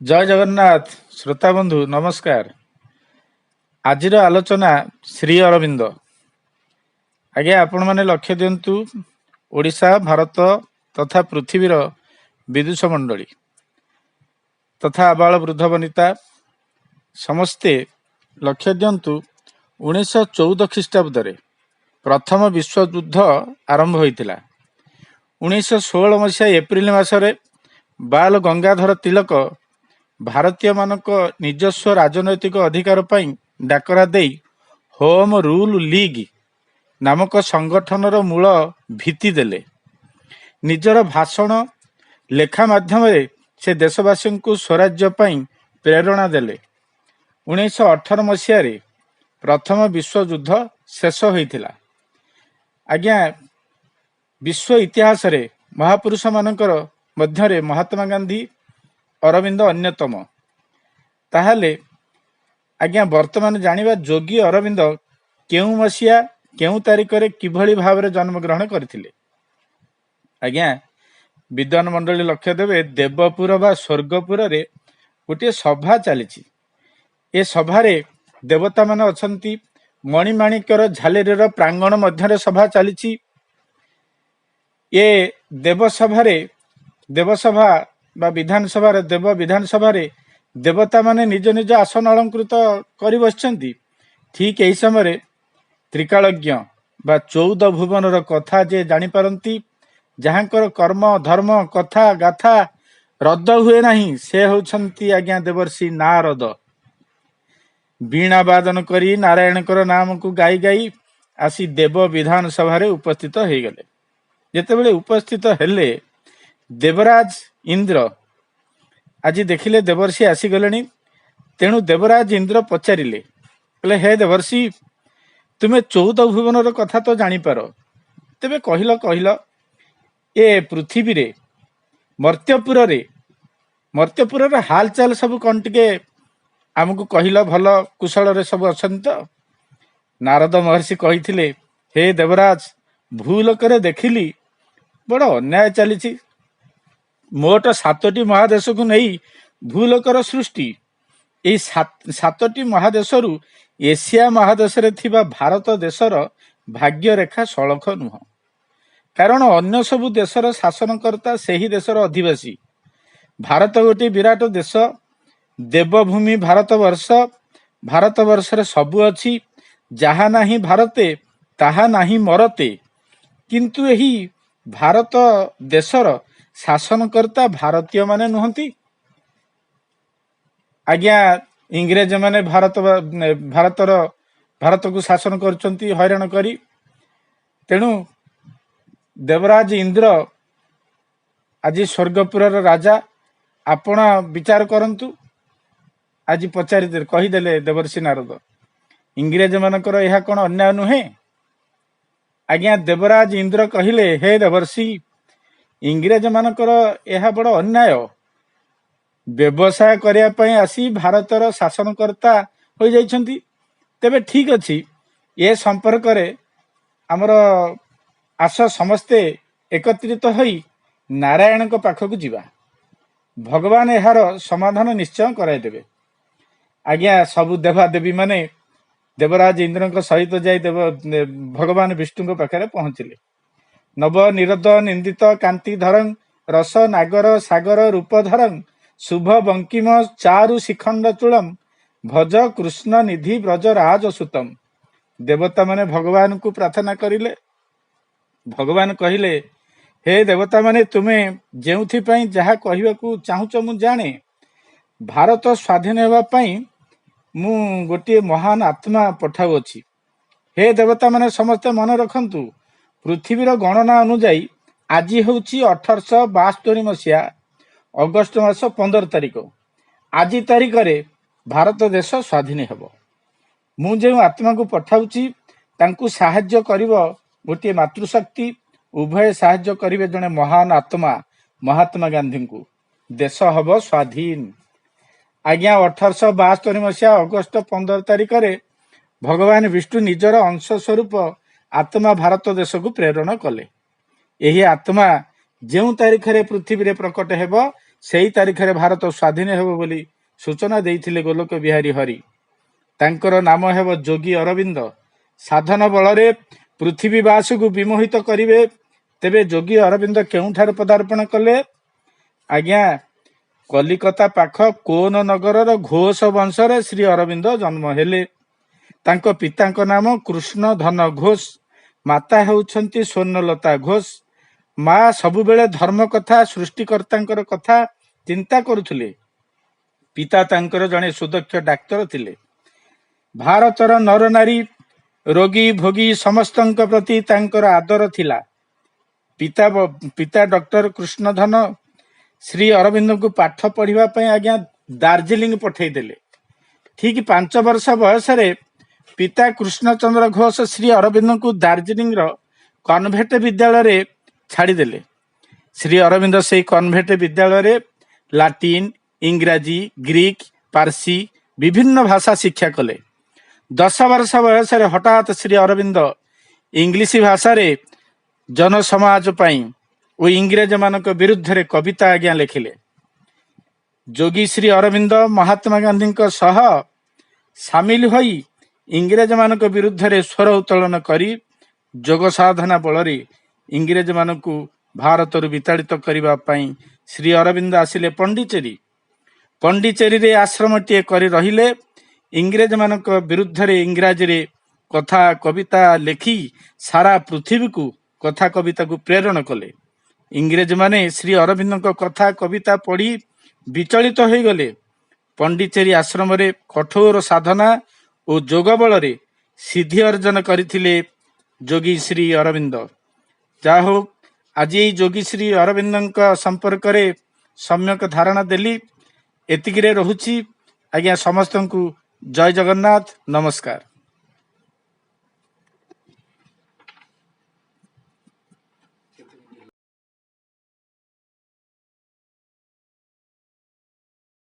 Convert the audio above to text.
ଜୟ ଜଗନ୍ନାଥ ଶ୍ରୋତା ବନ୍ଧୁ, ନମସ୍କାର। ଆଜିର ଆଲୋଚନା ଶ୍ରୀ ଅରବିନ୍ଦ। ଆଜ୍ଞା, ଆପଣମାନେ ଲକ୍ଷ୍ୟ ଦିଅନ୍ତୁ, ଓଡ଼ିଶା, ଭାରତ ତଥା ପୃଥିବୀର ବିଦୁଷ ମଣ୍ଡଳୀ ତଥା ଆବାଳ ବୃଦ୍ଧ ବନିତା ସମସ୍ତେ ଲକ୍ଷ୍ୟ ଦିଅନ୍ତୁ। 1914 ଖ୍ରୀଷ୍ଟାବ୍ଦରେ ପ୍ରଥମ ବିଶ୍ୱଯୁଦ୍ଧ ଆରମ୍ଭ ହୋଇଥିଲା। 1916 ମସିହା ଏପ୍ରିଲ ମାସରେ ବାଲ ଗଙ୍ଗାଧର ତିଲକ ଭାରତୀୟମାନଙ୍କ ନିଜସ୍ୱ ରାଜନୈତିକ ଅଧିକାର ପାଇଁ ଡାକରା ଦେଇ ହୋମ ରୁଲ ଲିଗ୍ ନାମକ ସଂଗଠନର ମୂଳ ଭିତ୍ତି ଦେଲେ। ନିଜର ଭାଷଣ, ଲେଖା ମାଧ୍ୟମରେ ସେ ଦେଶବାସୀଙ୍କୁ ସ୍ୱରାଜ୍ୟ ପାଇଁ ପ୍ରେରଣା ଦେଲେ। 1918 ମସିହାରେ ପ୍ରଥମ ବିଶ୍ୱଯୁଦ୍ଧ ଶେଷ ହୋଇଥିଲା। ଆଜ୍ଞା, ବିଶ୍ୱ ଇତିହାସରେ ମହାପୁରୁଷମାନଙ୍କର ମଧ୍ୟରେ ମହାତ୍ମା ଗାନ୍ଧୀ, ଅରବିନ୍ଦ ଅନ୍ୟତମ। ତାହେଲେ ଆଜ୍ଞା, ବର୍ତ୍ତମାନ ଜାଣିବା ଯୋଗୀ ଅରବିନ୍ଦ କେଉଁ ମସିହା, କେଉଁ ତାରିଖରେ, କିଭଳି ଭାବରେ ଜନ୍ମଗ୍ରହଣ କରିଥିଲେ। ଆଜ୍ଞା, ବିଦ୍ୱାନ ମଣ୍ଡଳୀ ଲକ୍ଷ୍ୟ ଦେବେ, ଦେବପୁର ବା ସ୍ୱର୍ଗପୁରରେ ଗୋଟିଏ ସଭା ଚାଲିଛି। ଏ ସଭାରେ ଦେବତାମାନେ ଅଛନ୍ତି। ମଣିମାଣିକ୍ୟର ଝାଲେରୀର ପ୍ରାଙ୍ଗଣ ମଧ୍ୟରେ ସଭା ଚାଲିଛି। ଏ ଦେବସଭାରେ, ଦେବସଭା ବା ବିଧାନସଭାରେ, ଦେବ ବିଧାନସଭାରେ ଦେବତାମାନେ ନିଜ ନିଜ ଆସନ ଅଳଙ୍କୃତ କରି ବସିଛନ୍ତି। ଠିକ ଏହି ସମୟରେ ତ୍ରିକାଳଜ୍ଞ ବା 14 ଭୁବନର କଥା ଯେ ଜାଣିପାରନ୍ତି, ଯାହାଙ୍କର କର୍ମ, ଧର୍ମ, କଥା, ଗାଥା ରଦ୍ଦ ହୁଏ ନାହିଁ, ସେ ହେଉଛନ୍ତି ଆଜ୍ଞା ଦେବର୍ଷି ନାରଦ। ବୀଣା ବାଦନ କରି ନାରାୟଣଙ୍କର ନାମକୁ ଗାଇ ଗାଇ ଆସି ଦେବ ବିଧାନସଭାରେ ଉପସ୍ଥିତ ହେଇଗଲେ। ଯେତେବେଳେ ଉପସ୍ଥିତ ହେଲେ, ଦେବରାଜ ଇନ୍ଦ୍ର ଆଜି ଦେଖିଲେ ଦେବର୍ଷି ଆସିଗଲେଣି। ତେଣୁ ଦେବରାଜ ଇନ୍ଦ୍ର ପଚାରିଲେ, କହିଲେ, ହେ ଦେବର୍ଷି, ତୁମେ 14 ଭୁବନର କଥା ତ ଜାଣିପାର, ତେବେ କହିଲ କହିଲ, ଏ ପୃଥିବୀରେ ମର୍ତ୍ତ୍ୟପୁରର ହାଲଚାଲ ସବୁ କଣ ଟିକେ ଆମକୁ କହିଲ। ଭଲ କୁଶଳରେ ସବୁ ଅଛନ୍ତି ତ? ନାରଦ ମହର୍ଷି କହିଥିଲେ, ହେ ଦେବରାଜ, ଭୂଲୋକରେ ଦେଖିଲି ବଡ଼ ଅନ୍ୟାୟ ଚାଲିଛି। ମୋଟ 7ଟି ମହାଦେଶକୁ ନେଇ ଭୂଲୋକର ସୃଷ୍ଟି। ଏଇ 7ଟି ମହାଦେଶରୁ ଏସିଆ ମହାଦେଶରେ ଥିବା ଭାରତ ଦେଶର ଭାଗ୍ୟରେଖା ସଳଖ ନୁହଁ। କାରଣ ଅନ୍ୟ ସବୁ ଦେଶର ଶାସନକର୍ତ୍ତା ସେହି ଦେଶର ଅଧିବାସୀ। ଭାରତ ଗୋଟିଏ ବିରାଟ ଦେଶ, ଦେବଭୂମି ଭାରତବର୍ଷ। ଭାରତବର୍ଷରେ ସବୁ ଅଛି। ଯାହା ନାହିଁ ଭାରତେ, ତାହା ନାହିଁ ମରତେ। କିନ୍ତୁ ଏହି ଭାରତ ଦେଶର ଶାସନକର୍ତ୍ତା ଭାରତୀୟମାନେ ନୁହନ୍ତି। ଆଜ୍ଞା, ଇଂରେଜ ମାନେ ଭାରତକୁ ଶାସନ କରୁଛନ୍ତି ହଇରାଣ କରି। ତେଣୁ ଦେବରାଜ ଇନ୍ଦ୍ର ଆଜି ସ୍ୱର୍ଗପୁରର ରାଜା, ଆପଣ ବିଚାର କରନ୍ତୁ। ଆଜି ପଚାରି କହିଦେଲେ ଦେବର୍ଷି ନାରଦ, ଇଂରେଜ ମାନଙ୍କର ଏହା କଣ ଅନ୍ୟାୟ ନୁହେଁ? ଆଜ୍ଞା, ଦେବରାଜ ଇନ୍ଦ୍ର କହିଲେ, ହେ ଦେବର୍ଷି, ଇଂରେଜ ମାନଙ୍କର ଏହା ବଡ ଅନ୍ୟାୟ। ବ୍ୟବସାୟ କରିବା ପାଇଁ ଆସି ଭାରତର ଶାସନକର୍ତ୍ତା ହୋଇଯାଇଛନ୍ତି। ତେବେ ଠିକ ଅଛି, ଏ ସମ୍ପର୍କରେ ଆମର ଆସ ସମସ୍ତେ ଏକତ୍ରିତ ହୋଇ ନାରାୟଣଙ୍କ ପାଖକୁ ଯିବା। ଭଗବାନ ଏହାର ସମାଧାନ ନିଶ୍ଚୟ କରାଇଦେବେ। ଆଜ୍ଞା, ସବୁ ଦେବାଦେବୀ ମାନେ ଦେବରାଜ ଇନ୍ଦ୍ରଙ୍କ ସହିତ ଯାଇ ଦେବ ଭଗବାନ ବିଷ୍ଣୁଙ୍କ ପାଖରେ ପହଞ୍ଚିଲେ। ନବ ନିରଦ ନିନ୍ଦିତ କାନ୍ତି ଧରଂ, ରସ ନାଗର ସାଗର ରୂପ ଧରଂ, ଶୁଭ ବଙ୍କିମ ଚାରୁ ଶିଖଣ୍ଡ ଚୂଳಂ, ଭଜ କୃଷ୍ଣ ନିଧି ବ୍ରଜ ରାଜ ସୁତମ। ଦେବତା ମାନେ ଭଗବାନଙ୍କୁ ପ୍ରାର୍ଥନା କରିଲେ। ଭଗବାନ କହିଲେ, ହେ ଦେବତା ମାନେ, ତୁମେ ଯେଉଁଥିପାଇଁ ଯାହା କହିବାକୁ ଚାହୁଁଛ ମୁଁ ଜାଣେ। ଭାରତ ସ୍ୱାଧୀନ ହେବା ପାଇଁ ମୁଁ ଗୋଟିଏ ମହାନ ଆତ୍ମା ପଠାଉଅଛି। ହେ ଦେବତା ମାନେ, ସମସ୍ତେ ମନେ ରଖନ୍ତୁ, ପୃଥିବୀର ଗଣନା ଅନୁଯାୟୀ ଆଜି ହେଉଛି 1872 ମସିହା ଅଗଷ୍ଟ ମାସ 15 ତାରିଖ। ଆଜି ତାରିଖରେ ଭାରତ ଦେଶ ସ୍ୱାଧୀନ ହେବ। ମୁଁ ଯେଉଁ ଆତ୍ମାକୁ ପଠାଉଛି, ତାଙ୍କୁ ସାହାଯ୍ୟ କରିବ ଗୋଟିଏ ମାତୃଶକ୍ତି। ଉଭୟ ସାହାଯ୍ୟ କରିବେ ଜଣେ ମହାନ ଆତ୍ମା ମହାତ୍ମା ଗାନ୍ଧୀଙ୍କୁ। ଦେଶ ହବ ସ୍ୱାଧୀନ। ଆଜ୍ଞା, 1872 ମସିହା ଅଗଷ୍ଟ 15 ତାରିଖରେ ଭଗବାନ ବିଷ୍ଣୁ ନିଜର ଅଂଶ ସ୍ୱରୂପ ଆତ୍ମା ଭାରତ ଦେଶକୁ ପ୍ରେରଣ କଲେ। ଏହି ଆତ୍ମା ଯେଉଁ ତାରିଖରେ ପୃଥିବୀରେ ପ୍ରକଟ ହେବ, ସେଇ ତାରିଖରେ ଭାରତ ସ୍ୱାଧୀନ ହେବ ବୋଲି ସୂଚନା ଦେଇଥିଲେ ଗୋଲୋକ ବିହାରୀ ହରି। ତାଙ୍କର ନାମ ହେବ ଯୋଗୀ ଅରବିନ୍ଦ। ସାଧନ ବଳରେ ପୃଥିବୀବାସୀକୁ ବିମୋହିତ କରିବେ। ତେବେ ଯୋଗୀ ଅରବିନ୍ଦ କେଉଁଠାରେ ପଦାର୍ପଣ କଲେ? ଆଜ୍ଞା, କଲିକତା ପାଖ କୋନ ନଗରର ଘୋଷ ବଂଶରେ ଶ୍ରୀ ଅରବିନ୍ଦ ଜନ୍ମ ହେଲେ। ତାଙ୍କ ପିତାଙ୍କ ନାମ କୃଷ୍ଣ ଧନ ଘୋଷ, ମାତା ହେଉଛନ୍ତି ସ୍ୱର୍ଣ୍ଣଲତା ଘୋଷ। ମା ସବୁବେଳେ ଧର୍ମ କଥା, ସୃଷ୍ଟିକର୍ତ୍ତାଙ୍କର କଥା ଚିନ୍ତା କରୁଥିଲେ। ପିତା ତାଙ୍କର ଜଣେ ସୁଦକ୍ଷ ଡାକ୍ତର ଥିଲେ। ଭାରତର ନରନାରୀ, ରୋଗୀ ଭୋଗୀ ସମସ୍ତଙ୍କ ପ୍ରତି ତାଙ୍କର ଆଦର ଥିଲା। ପିତା ଡକ୍ଟର କୃଷ୍ଣଧନ ଶ୍ରୀ ଅରବିନ୍ଦଙ୍କୁ ପାଠ ପଢିବା ପାଇଁ ଆଜ୍ଞା ଦାର୍ଜିଲିଂ ପଠେଇଦେଲେ। ଠିକ 5 ବର୍ଷ ବୟସରେ ପିତା କୃଷ୍ଣଚନ୍ଦ୍ର ଘୋଷ ଶ୍ରୀ ଅରବିନ୍ଦଙ୍କୁ ଦାର୍ଜିଲିଂର କନଭେଣ୍ଟ ବିଦ୍ୟାଳୟରେ ଛାଡ଼ିଦେଲେ। ଶ୍ରୀ ଅରବିନ୍ଦ ସେଇ କନଭେଣ୍ଟ ବିଦ୍ୟାଳୟରେ ଲାଟିନ, ଇଂରାଜୀ, ଗ୍ରୀକ, ପାର୍ସୀ ବିଭିନ୍ନ ଭାଷା ଶିକ୍ଷା କଲେ। 10 ବର୍ଷ ବୟସରେ ହଠାତ୍ ଶ୍ରୀ ଅରବିନ୍ଦ ଇଂଲିଶ ଭାଷାରେ ଜନସମାଜ ପାଇଁ ଓ ଇଂରେଜମାନଙ୍କ ବିରୁଦ୍ଧରେ କବିତା ଆଜ୍ଞା ଲେଖିଲେ। ଯୋଗୀ ଶ୍ରୀ ଅରବିନ୍ଦ ମହାତ୍ମା ଗାନ୍ଧୀଙ୍କ ସହ ସାମିଲ ହୋଇ ଇଂରେଜମାନଙ୍କ ବିରୁଦ୍ଧରେ ସ୍ୱର ଉତ୍ତୋଳନ କରି ଯୋଗ ସାଧନା ବଳରେ ଇଂରେଜମାନଙ୍କୁ ଭାରତରୁ ବିତାଡ଼ିତ କରିବା ପାଇଁ ଶ୍ରୀ ଅରବିନ୍ଦ ଆସିଲେ ପଣ୍ଡିଚେରୀ। ପଣ୍ଡିଚେରୀରେ ଆଶ୍ରମଟିଏ କରି ରହିଲେ। ଇଂରେଜମାନଙ୍କ ବିରୁଦ୍ଧରେ ଇଂରାଜୀରେ କଥା କବିତା ଲେଖି ସାରା ପୃଥିବୀକୁ କଥା କବିତାକୁ ପ୍ରେରଣ କଲେ। ଇଂରେଜମାନେ ଶ୍ରୀ ଅରବିନ୍ଦଙ୍କ କଥା କବିତା ପଢ଼ି ବିଚଳିତ ହୋଇଗଲେ। ପଣ୍ଡିଚେରୀ ଆଶ୍ରମରେ କଠୋର ସାଧନା ଓ ଯୋଗ ବଳରେ ସିଦ୍ଧି ଅର୍ଜନ କରିଥିଲେ ଯୋଗୀ ଶ୍ରୀ ଅରବିନ୍ଦ। ଯାହା ହଉ, ଆଜି ଏଇ ଯୋଗୀ ଶ୍ରୀ ଅରବିନ୍ଦଙ୍କ ସମ୍ପର୍କରେ ସମ୍ୟକ ଧାରଣା ଦେଲି। ଏତିକିରେ ରହୁଛି ଆଜ୍ଞା। ସମସ୍ତଙ୍କୁ ଜୟ ଜଗନ୍ନାଥ, ନମସ୍କାର।